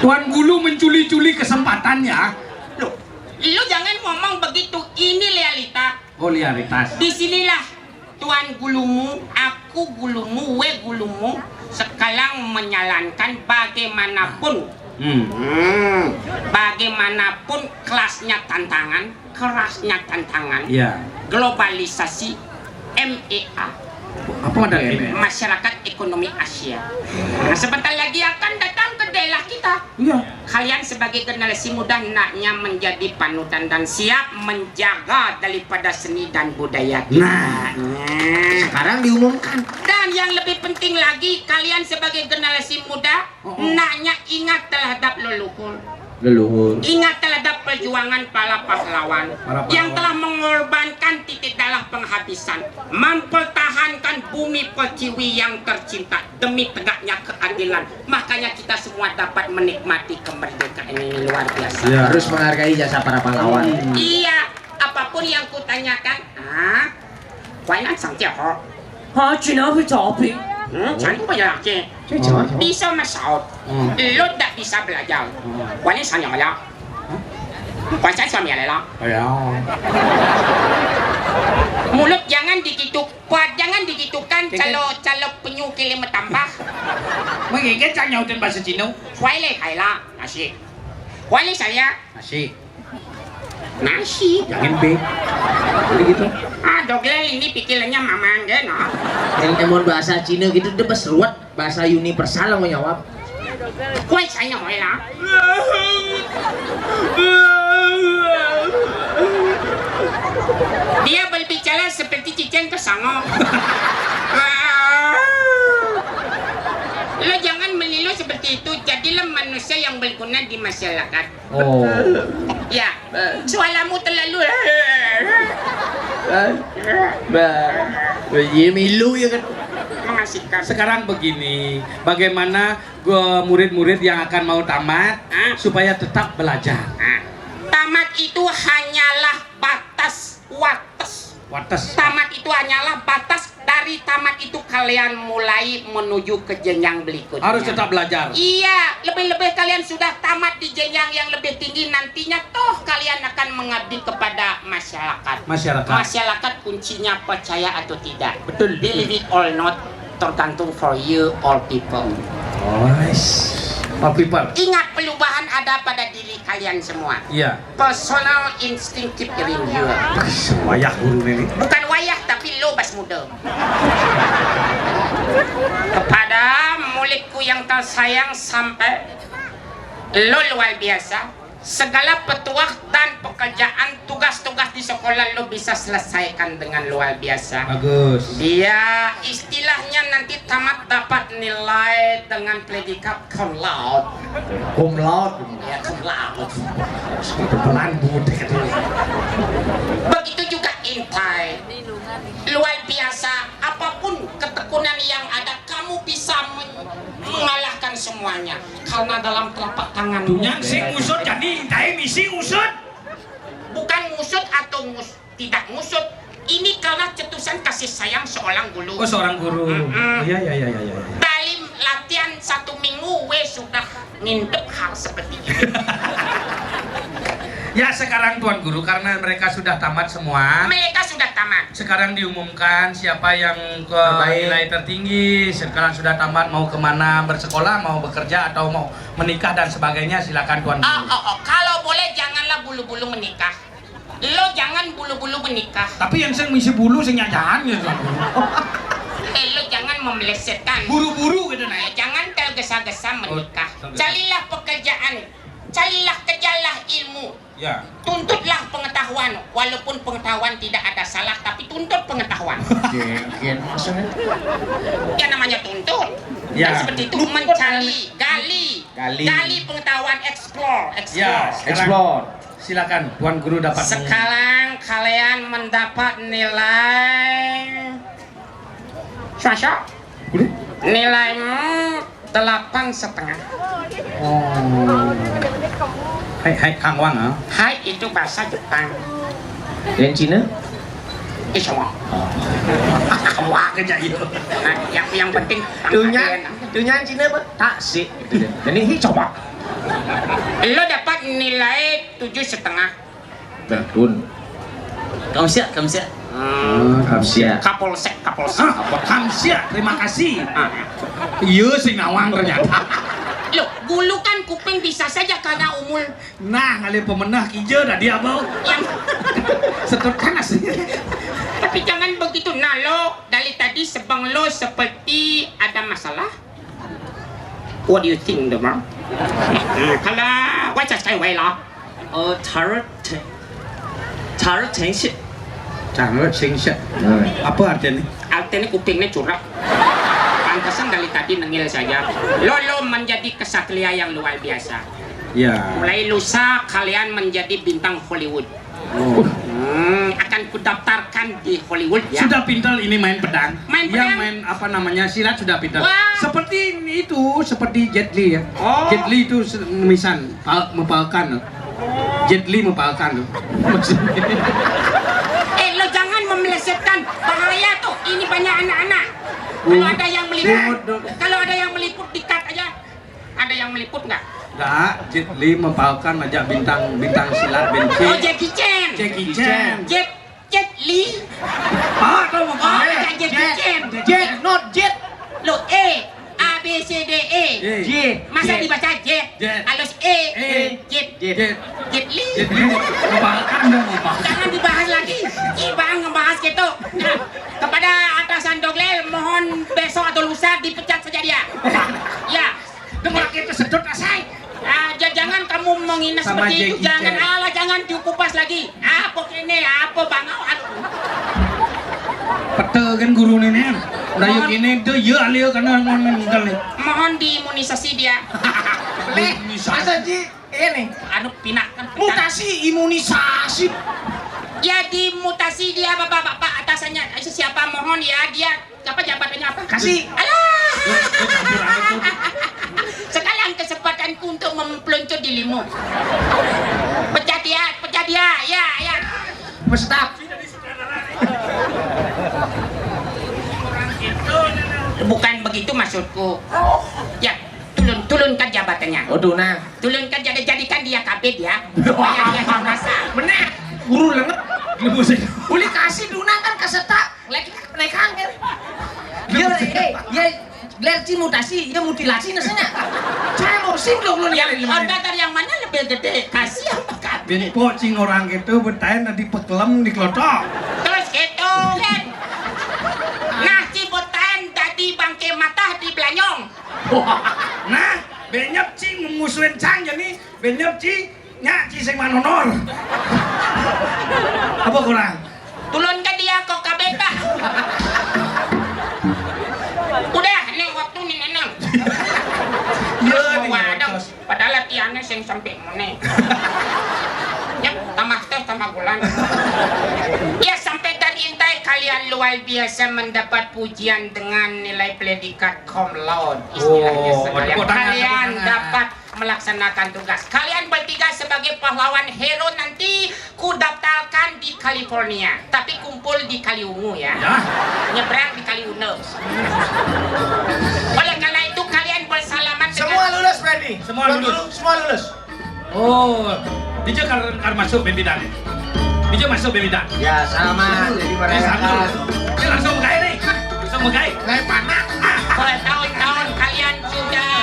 Tuan Guru menculi-culi kesempatan ya. Loh, lu jangan ngomong begitu. Ini realita. Oh, realitas. Di sinilah Tuan gulumu, aku gulumu, we gulumu sekarang menyalankan bagaimanapun. Hmm. Hmm. Bagaimanapun kelasnya tantangan, kerasnya tantangan, ya, globalisasi M E A. Apa ada M E A? Masyarakat Ekonomi Asia. Nah, sebentar lagi akan datang ke daerah kita. Iya. Kalian sebagai generasi muda hendaknya menjadi panutan dan siap menjaga daripada seni dan budaya kita. Nah, sekarang diumumkan. Dan yang lebih penting lagi, kalian sebagai generasi muda, oh, oh, hendaknya ingat terhadap leluhur. Leluhur. Ingat terhadap perjuangan para pahlawan, para pahlawan yang telah mengorbankan titik darah penghabisan, mempertahankan bumi pertiwi yang tercinta demi tegaknya keadilan. Makanya kita semua dapat menikmati kemerdekaan ini, luar biasa. Ya. Harus menghargai jasa para pahlawan. Hmm. Iya, apapun yang kutanyakan, ah, why not 上街好? Ha, Cina apa topi? Hmm, cantik banyak laki. Bisa masaut. Hmm. Lo tak bisa belajar. Hmm. Wani sanya ya. Kuasa suami ya, Lela. Ya. Mulut jangan digituk. Kuat jangan digitukan. Kalau, kalau penyu kilim tambah. Mengigit sang nyautin bahasa Cina. Kuai le kaila, nasi. Kuai le saya. Nasi. Nasi. Jangan be. Jadi gitu. Ah, dogel ini pikirannya mamang, no? Yang emon bahasa Cina gitu, dia pas ruwet. Bahasa universal mau jawab. Kuai saya mau ya. Dia berbicara seperti cicing kesanga. Lo jangan meniru seperti itu. Jadilah manusia yang berguna di masyarakat. Oh. Ya, suaramu terlalu. Bah, bah, iya milu ya kan. Mengasihkan. Sekarang begini, bagaimana gua murid-murid yang akan mau tamat, ah, supaya tetap belajar? Ah. Tamat itu hanyalah batas, wates. Wates. Tamat itu hanyalah batas. Dari tamat itu kalian mulai menuju ke jenjang berikutnya. Harus tetap belajar. Iya, lebih-lebih kalian sudah tamat di jenjang yang lebih tinggi, nantinya toh kalian akan mengabdi kepada masyarakat. Masyarakat. Masyarakat kuncinya percaya atau tidak. Betul. Believe it or not, tergantung for you or people. Oh, yes. Or people. Ingat, perubahan ada pada diri kalian semua. Iya. Personal instinctive review. Wayah guru ini. Bukan wayah, tapi lo bas muda. Kepada muridku yang tersayang, sampai lo luar biasa. Segala petuah dan pekerjaan, tugas-tugas di sekolah lo bisa selesaikan dengan luar biasa. Bagus. Dia istilahnya nanti tamat dapat nilai dengan predikat cum laude. Cum laude. Ya, cum laude. Pelan budek itu. Begitu juga intai. Luar biasa, apapun ketekunan yang ada, kamu bisa men-, mengalahkan semuanya. Karena dalam telapak tangan. Dunyang sing ngusut, jadi intai misi ngusut. Bukan ngusut atau ngus-, tidak ngusut. Ini karena cetusan kasih sayang seorang guru. Oh, seorang guru. Mm-mm. Iya, iya, iya, iya, iya. Dalam latihan sudah ngintuk hal seperti ini. Ya, sekarang Tuan Guru, karena mereka sudah tamat semua. Mereka sudah tamat. Sekarang diumumkan siapa yang ke Terbaik. Nilai tertinggi. Sekarang sudah tamat, mau kemana, bersekolah, mau bekerja, atau mau menikah dan sebagainya, silakan Tuan Guru. Oh, oh, oh. Kalau boleh, janganlah bulu-bulu menikah. Lo jangan bulu-bulu menikah. Tapi yang sing misi bulu sing nyajan ya, Tuan Guru. Eh, lo jangan memelesetkan. Buru-buru gitu, nah. Eh, jangan tergesa-gesa menikah. Oh, tergesa. Carilah pekerjaan. Carilah, kejarlah ilmu. Ya. Tuntutlah pengetahuan, walaupun pengetahuan tidak ada salah, tapi tuntut pengetahuan. Oke, oke, maksudnya? Ya, namanya tuntut. Ya. Kan seperti itu, mencari, gali. Gali. Gali pengetahuan, explore, explore. Ya, sekarang explore. Silakan, Tuan Guru dapat meng- Sekarang kalian mendapat nilai Sasha, nilaimu delapan setengah. Oh. Hai, hai, Kang Wang, ah. Hai itu bahasa Jepang. Yang Cina? Insya Allah. Oh. Wah, kerja itu. Nah, yang, yang penting Tunya, tunya Cina apa? Taksi. Jadi, ini coba. Lo dapat nilai tujuh setengah. Tahun. Kamsiak, kamsiak. Hmm. Oh, kamsiak. Kapolsek, kapolsek. Ah, apa kamsiak? Terima kasih. Ah. Iya, sing nawang ternyata. Loh, bulu kan kuping bisa saja karena umur. Nah, ngalih pemenah kija tadi, Abang. Yang setekan asli. Tapi jangan begitu. Nah, lo dari tadi sebang lo seperti ada masalah. What do you think, the mom? Kalau 我就係為啦。哦，tarot tarot tension. Tarot tension. Apa artinya? Artinya kupingnya curap. Pantesan dari tadi nengil saja. Lo, lo menjadi kesatria yang luar biasa. Ya. Mulai lusa kalian menjadi bintang Hollywood. Oh. Hmm, akan kudaftarkan di Hollywood ya. Sudah pintar ini main pedang. Main pedang? Yang main apa namanya, silat sudah pintar. Wah. Seperti itu, seperti Jet Li ya. Oh. Jet Li itu se- misan, pa- mepalkan. Jet Li mepalkan. Eh, lo jangan memelesetkan. Bahaya tuh. Ini banyak anak-anak. Kalau ada yang meliput, kalau ada yang meliput, di-cut aja. Ada yang meliput nggak? Nggak, Jet Li mepalkan aja bintang bintang silat benci. Oh, Jackie Chan. Jackie Chan. Jet Jet Li. Ah, tahu apa? Oh, bukan Jackie Chan. Jet, not Jet. Lo, E, A B C D E. J. Masa dibaca Jet? Jet. Halus E. E. Jet. Jet. Jet Li. Jet Li. Mepalkan dong, mepalkan. Jangan dibahas lagi. Ibang ngebahas gitu. Nah, kepada atasan Doglel, mohon besok atau lusa dipecat saja dia. Ya. Dengar kita sedot asai. Ah, ja- jangan kamu menghina seperti itu, jangan. Alah, jangan dikupas lagi. Apa kene, apa bangau, aduh. Peta kan guru ini, nih. Udah yuk ini tuh, ya alih karena mau meninggal nih. Mohon diimunisasi dia. Leh, masa Ji? Ini. Anu, pinahkan. Mutasi, imunisasi. Ya, dimutasi dia, bapak-bapak atasannya. Siapa mohon ya, dia Siapa jabatannya apa? Kasih. Alah. Sekarang kesempatanku untuk mempeluncur dirimu. Pecat dia, pecat dia. Ya, ya. Stop. Bukan begitu maksudku. Ya, tulun, tulunkan jabatannya. Waduh, nah. Tulunkan, jadi jadikan dia kabid ya. Supaya dia bisa. Benar. Guru lenget. Uli kasih duna kan kasetak. Lagi Naik kanker. Iya, eh, iya, gelar ci mutasi, iya mutilasi rasanya. Saya mau sing dong lu. Yang organ yang mana lebih gede? Kasih apa kabin? Pocing orang itu betain nanti pekelem di kelotok. Terus gitu kan. Nah, ci betain tadi bangke matah di belanyong. Nah, benyep ci memusuhin cang jadi benyep ci Nya, ci sing manonor. Apa kurang? Tulun ka dia kok kabeta. Udah, ini waktu nih nenang. Iya nih. Waduh, padahal latihannya sing sampai meneh. Ya, tambah teh tambah bulan. Ya, sampai dari intai kalian luar biasa mendapat pujian dengan nilai predikat cum laude. Istilahnya sekalian kalian dapat melaksanakan tugas. Kalian bertiga sebagai pahlawan hero nanti ku daftarkan di California, tapi kumpul di Kaliungu ya. Nyebrang di Kaliune. Oleh karena itu kalian bersalaman dengan semua lulus, Fred. Semua lulus. Semua lulus. Oh, dija kar, kar masuk bembidan. Dija masuk bembidan. Ya, sama. Jadi mereka. Ya, langsung megai nih. Langsung megai. Megai panak. Bertahun-tahun kalian sudah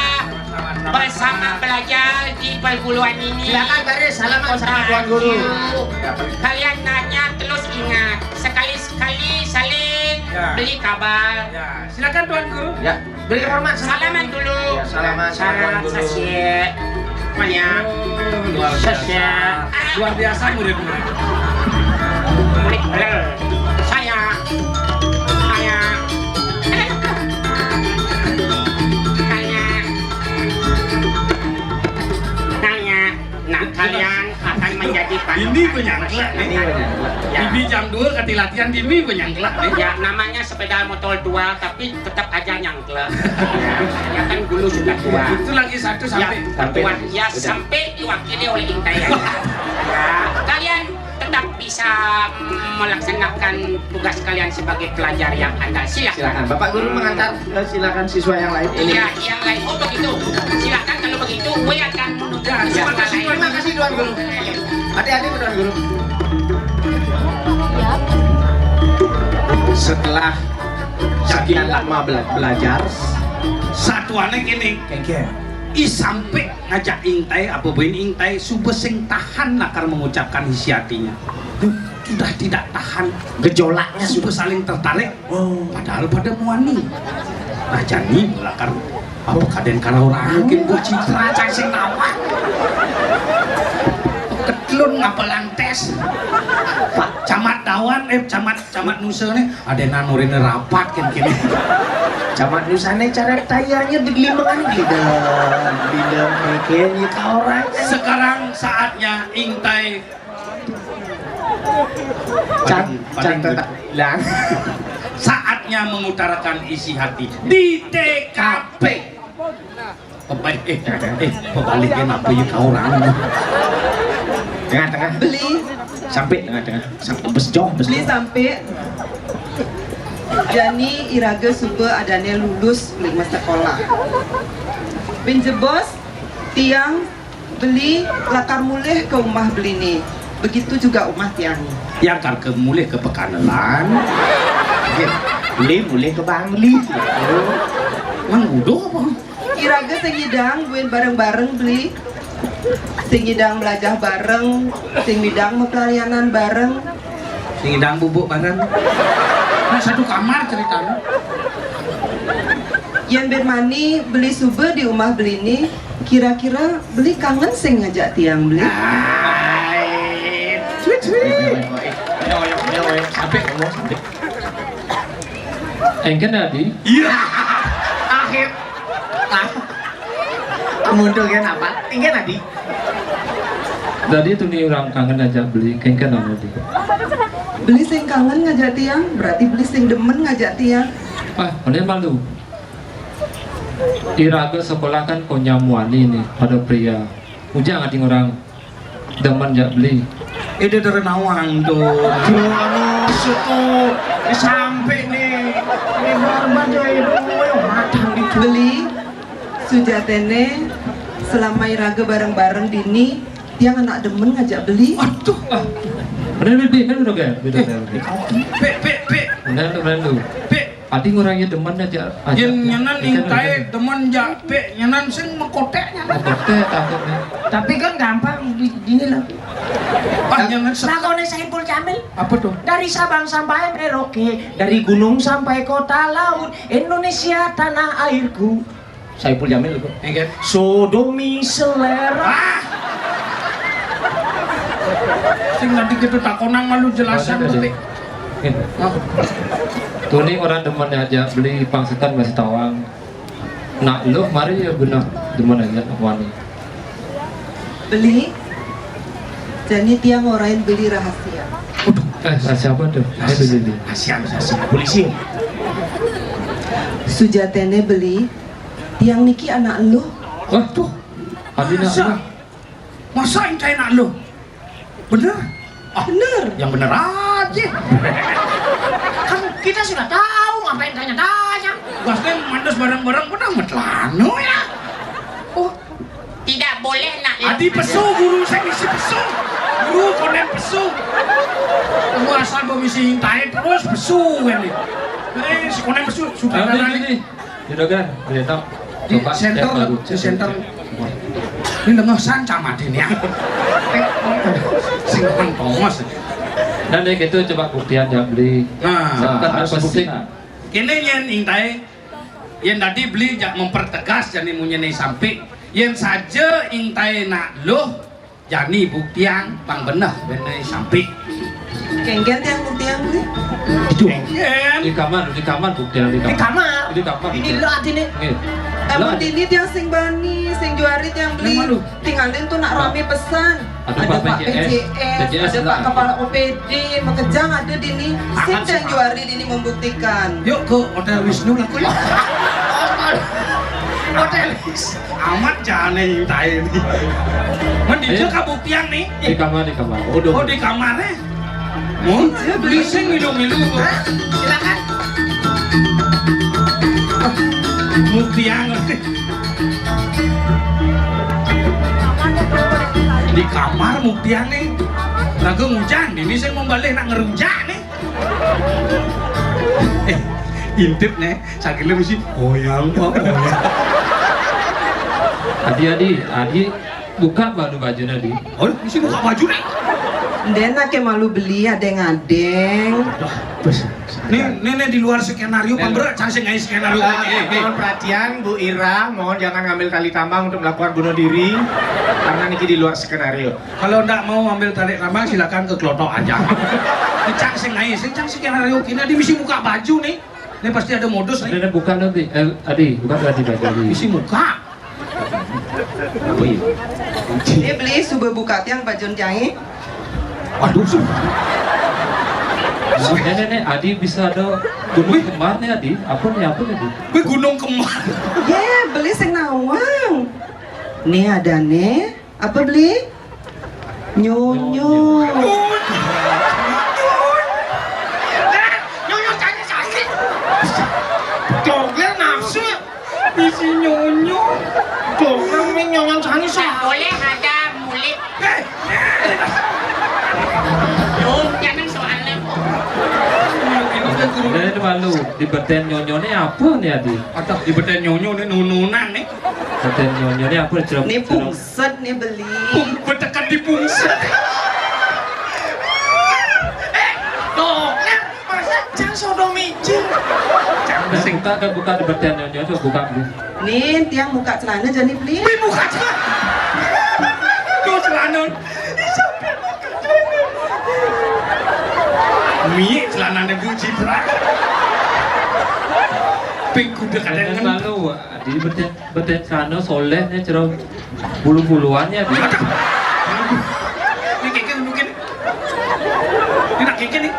bersama belajar di perguruan ini. Silakan baris, salaman sama Tuan Guru. Kalian nanya terus ingat, sekali-sekali saling beri kabar. Ya, silakan Tuan Guru. Ya. Beri hormat. Salaman dulu. Ya, salaman, salaman dulu. Sasi. Banyak. Oh, luar biasa. Sasi. Luar biasa murid-murid. Murid, eh, saya, saya, saya, nah, kalian akan menjadi patokan. Ini penyangkla, ini. Ya. Bibi jam dua kati latihan, bibi penyangkla, nih. Ya, namanya sepeda motor tua, tapi tetap aja nyangkla. Ya, ya kan dulu sudah tua. Itu lagi satu sampai. Ya, sampai. Ya, sudah. Sampai diwakili oleh Intai ya. Ya, kalian tetap bisa, mm, melaksanakan tugas kalian sebagai pelajar yang andal. Silakan. Silakan. Bapak Guru mengantar, eh, silakan siswa yang lain. Iya, yang lain. Oh, begitu. Silakan kalau begitu, gue akan menuju. Ya, terima kasih, terima kasih, Tuan Guru. Hati-hati, Tuan Guru. Setelah sekian lama bela-, belajar, satuannya gini. Kengke. I sampai ngajak Intai, apa buin Intai, suba sing tahan lakar mengucapkan isi hatinya. Sudah tidak tahan. Gejolaknya suba saling tertarik. Oh. Padahal pada muani. Nah, jani lakar apa kaden kara orang mungkin buat citra cang sing nawak. Ketelun ngapa lantes. Pak Camat Dawan, eh, Camat, Camat Nusa nih, ada nanurin rapat kan kini. Camat Nusa nih cara tayanya di limengan gitu. Bidang mungkin ya orang. Sekarang saatnya Intai. Can, paling, can paling tetap hilang. Saatnya mengutarakan isi hati di T K P. Pebalik, eh, eh, pebalik, kenapa ya kau orang? Tengah-tengah. Beli. Sampai tengah-tengah. Sampai bes joh, bes joh. Beli sampai. Jani iraga suba adane lulus beli sekolah. Bin jebos, tiang beli lakar mulih ke umah beli ni. Begitu juga umah tiang ni. Yang kar ke mulih ke Pekanelan. Nggih. Beli mulih ke Bangli. Mang Udo apa? Iraga sing nyidang buin bareng-bareng beli. Sing nyidang melajah bareng, sing nyidang mepelayanan bareng. Sing nyidang bubuk bareng. Nah, satu kamar ceritanya. Yen bin mani beli suba di umah beli ni, kira-kira beli kangen sing ngajak tiang beli? Ai, sweet, sweet. Ayo, ayo, ayo, ayo. Sampai ngomong, sampai. Engken, Adi? Iya. Akhir. Ah. Mundur kan apa? Engken, Adi. Tadi tu ni orang kangen aja beli, engken, Adi. Beli sing kangen ngajak tiang, berarti beli sing demen ngajak tiang. Ah, mana malu. Iraga sekolah kan punya muani ni pada pria. Ujang ati orang demen jak beli. Ida dari nawang tu. Aduh, anu, situ. Sampai ni. Ini korban tu, ibu, matang di beli. Sujatene, selama iraga bareng-bareng dini, tiang anak demen ngajak beli. Aduh, ah. Benar, benar, benar, benar, benar, benar. Pek, pek, pek. Benar tu, benar tu. Pek. Adi ngurangnya demen aja, aja. Yen nyanan ingkai demen jak pek nyanan sing mekotek nyanan. Mekotek takutnya. Tapi kan gampang di, gini loh. Ah, nyanan se- Lakone Saipul Jamil. Apa tuh? Dari Sabang sampai Merauke, dari gunung sampai kota laut, Indonesia tanah airku. Saipul Jamil itu. Engken. Sodomi selera. Ah! Sing nanti kita takonang malu jelasan. Maksudnya sih. Engken. Tuni orang demen aja beli pangsetan masih tawang. Nak lu mari ya benar demen aja nak wani. Beli. Jani tiang orain beli rahasia. Waduh, eh, rahasia apa tuh? Rahasia, rahasia, rahasia polisi. Sujatene beli, tiang niki anak lu. Waduh, Adi nak masa? Masa engkai anak lu? Bener? Ah, bener. Yang bener aja. Kan kita sudah tahu, ngapain tanya-tanya? Pasti mandes bareng-bareng, pernah metelano ya. Oh, Pesu, guru sing misi pesu. Guru konen pesu. Kamu asal mbok misi intai terus pesu kan nih. Eh, si konen pesu sudah. Nah, ini, ini. Juragan, Reno, di coba center, cek baru, di cek center. Ini lengah sanca mati nih ya. Sing tongos. Dan yang itu coba buktian ya beli. Nah, harus bukti. Kene yen intai, yen tadi beli jak mempertegas jani munyene sampai. Yen saja intai nak loh, jani buktian pang beneh bene sampai. Kengken tiang buktian beli. Itu. Kengken. Di kamar, di kamar buktian di kamar. Di kamar. Di kamar. Ini lo atine. Nggih. Emang dini tiang sing bani, sing juari tiang beli. Tinggalin tuh nak rame pesan. Ada Pak P J S, ada Pak Kepala O P D, makejang ada dini. Sing tiang juari dini membuktikan. Yuk ke Hotel Wisnu lah yuk. Hotel Wisnu. Amat jane intai ini. Men di kabuktian nih. Di kamar, di kamar. Oh, di kamar eh. Mun, beli sing milu-milu. Hah? Silakan. Muktian. Di kamar muktian nih. Lagu ngujang, ini saya mau balik nak ngerujak nih. Eh, intip nih, sakitnya mesti goyang pak goyang. Adi, adi, adi, buka baru bajunya di. Oh, mesti buka baju nih. Ndena ke malu beli adeng-adeng. Nih, nih, nih, di luar skenario, Pak Bro, cang sing ngai skenario. Eh, eh, mohon perhatian, Bu Ira, mohon jangan ngambil tali tambang untuk melakukan bunuh diri, karena niki di luar skenario. Kalau ndak mau ambil tali tambang, silakan ke kelotok aja. Ini cang sing ngai, sing cang skenario kini, di misi buka baju nih. Ini pasti ada modus nih. Ada buka nanti, eh, Adi, buka tadi baju Adi. Misi buka. Apa ya? Ini beli suba buka tiang bajun jahit. Aduh, su. Nenek, nenek, Adi bisa ada gunung kemar nih, Adi. Apa nih, apa nih, Adi? Wih, gunung kemar. Ye, beli sing nawang. Nih ada nih. Apa beli? Nyonyo. Nyonyo cari sakit. Dokter nafsu. Bisi nyonyo. Dokter ming nyonyo sani sah. Boleh ada mulit. Eh. Duh, jangan soalnya kok. Ini malu, di beten nyonyone apa nih, Adi? Aduh, di beten nyonyo nih nununan nih. Beten nyonyone apa, Cok? Ini pungset nih beli. Pung, betekan di pungset. Eh, dokter. Masa cang sodomi cing. Cang sing buka, buka di beten nyonyo, coba buka dulu. Nih, tiang buka celana jadi beli. Wih, buka celana. Tuh celana. Ih, sampai buka celana. Mi celananya Bu Citra. Ping kuda kadang malu, di beten, beten celana soleh nih, cerah. Bulu-buluannya di. Ini keke mungkin. Ini nak keke nih.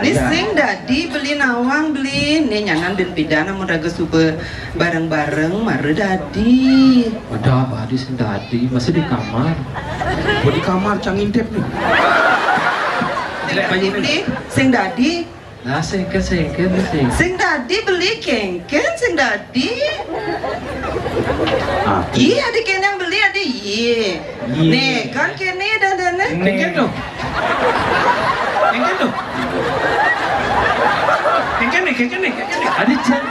Ini sing dadi beli nawang beli. Nih nyanan dan pidana mau raga suba bareng-bareng mara dadi. Ada apa di sing dadi? Masih di kamar. Buat di kamar cang intip nih. Sing dadi beli, sing dadi. Nah, sengken, sengken, sengken. Sing dadi beli kengken, sing dadi. Ah. Iya, adi kene yang beli, adi iya. Iya. Nih, kan kene dadane. Kengken tuh. Kengken tuh. Kengken nih, kengken nih, kengken nih. Adi cang.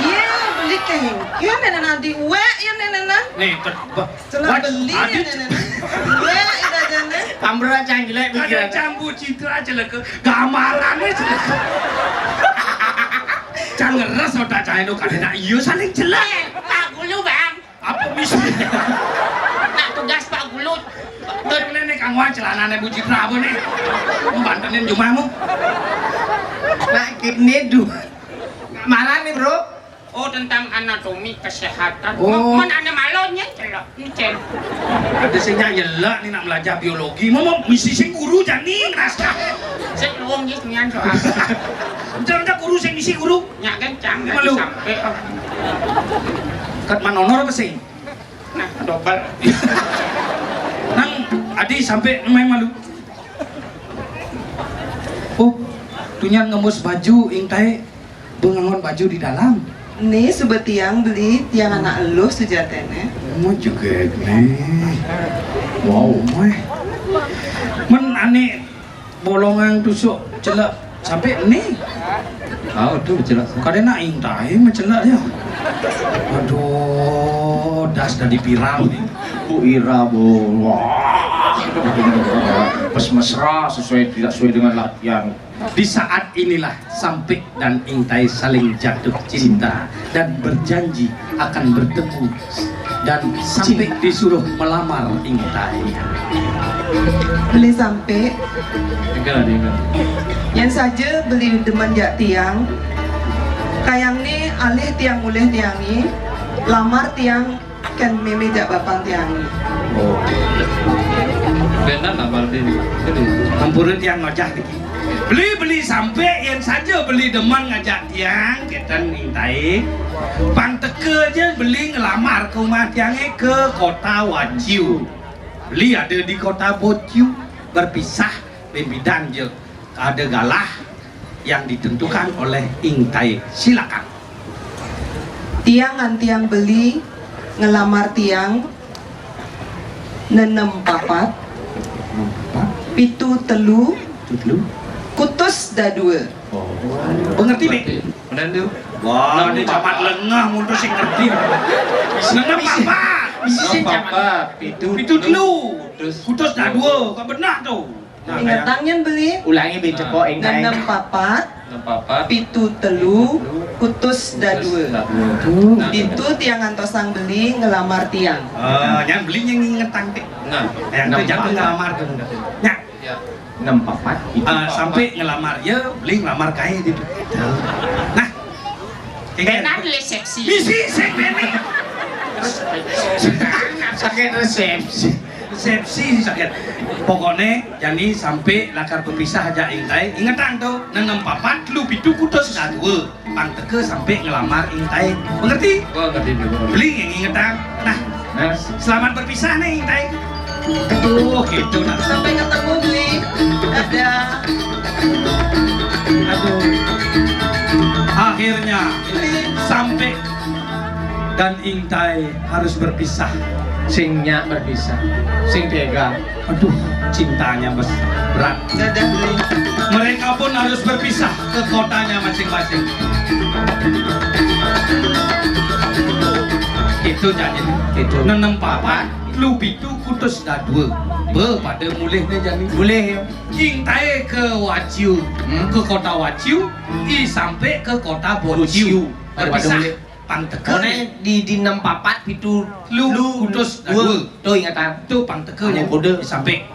Iya, beli kengken, nenek nadi. Wek, ya, nenek. Nih, ke, Celah beli ya, nenek. Wek, ida jane. Tambra cang jelek pikiran. Ada cambu citra jelek. Gambarannya jelek. Cang ngeres otak cang itu kadang nak iyo saling jelek. Eh, Pak Gulu, Bang. Apa misi? Nak tugas Pak Gulu. Tuh nenek kang wah celananya Bu Citra apa nih? Mau bantenin jumahmu. Nah, kidney du. Marah nih, Bro. Oh, tentang anatomi kesehatan. Oh. Men ane malonye celok, encen. Ada sing nyak nyelak nih nak belajar biologi. Mau, mau misi sing guru jani ngerasa. Sing luwung nggih nian soal. Udah, udah guru sing misi guru. Nyak kencang malu. Sampai. Kat manonor apa sing? Nah, dobel. Nang adi sampai main malu. Oh, tunyan ngemus baju ingtai. Bengangon baju di dalam. Né suba tiang beli, tiang anak eluh sujaténé. Oh, jegég né. Wow, méh. Men ané bolongan tusuk celek sampik né. Ah, itu celek. Kadéna Ing Taé mah celek ya. Aduh, das dadi viral né. Bu Ira, Bu. Wah. Pas mesra sesuai, tidak sesuai dengan latihan. Di saat inilah Sampik dan Ing Taé saling jatuh cinta dan berjanji akan bertemu, dan Sampik disuruh melamar Ing Taé. Beli Sampik. Enggak, enggak. Yén saja beli demen jak tiang, kayangné alih tiang mulih tiangé, lamar tiang kén mémé jak bapan tiangé. Oh. Bénan lah, Baldin. Ampura tiang ngojah niki. Beli, beli Sampik, yén saja beli demen ngajak tiang, kénten Ing Taé. Pang teka ja beli ngelamar ke umah tiangé ke kota Waciu. Beli ada di kota Bociu, berpisah, bimbidan ja. Ada galah yang ditentukan oleh Ing Taé. Silakan. Tiang ngantiang beli ngelamar tiang nenem papat, pitu telu, kutus dadua. Oh. Mengerti, Dik? Benar tu. Wah, ini camat lengah mutus sing ngerti. Nenem papat. Bisi sing camat. Pitu telu. Kutus dadua. Kok benar tu? Nah, ingetang nyén beli. Ulangi, Beli, cepok, Ing Taé. Nenem papat, pitu telu, kutus dadua. Nah. Ditu tiang ngantosang beli ngelamar tiang. Ah, nyén beli nyén ngingetang, Dik. Nah, yang tu jatuh ngelamar tu. Nya. Ya. Nenem papat, pitu papat. Sampik ngelamar, ya, beli ngelamar kaé ditu. Nah. Bénan resepsi. Bisi sing béné. Sakit resepsi. Resepsi sakit. Pokokné jani Sampik lakar bepisah jak Ing Taé. Ingetang tu, nenem papat, telu pitu, kutus dadua. Pang teka Sampik ngelamar Ing Taé. Mengerti? Oh, ngerti, ngerti. Beli yang ingetang. Nah, selamat berpisah nih, Ing Taé. Aduh, gitu nah. Sampai ketemu, beli. Dadah. Aduh. Akhirnya Sampik dan Ing Taé harus berpisah. Sing nyak berpisah. Sing tega. Aduh, cintanya bes-, berat. Dadah, beli. Mereka pun harus berpisah ke kotanya masing-masing. Itu janji. Itu. Nenem papat, telu pitu, kutus dadua. Be pada mulihnya jani. Mulih, ya. Ing Taé ke Waciu, ke kota Waciu, I Sampik ke kota Bociu. Pada berpisah. Mulih. Pang teka. Di, di nenem papat, pitu telu, kutus dadua. Tu ingetang. Tu pang teka. Anu kuda. I Sampik.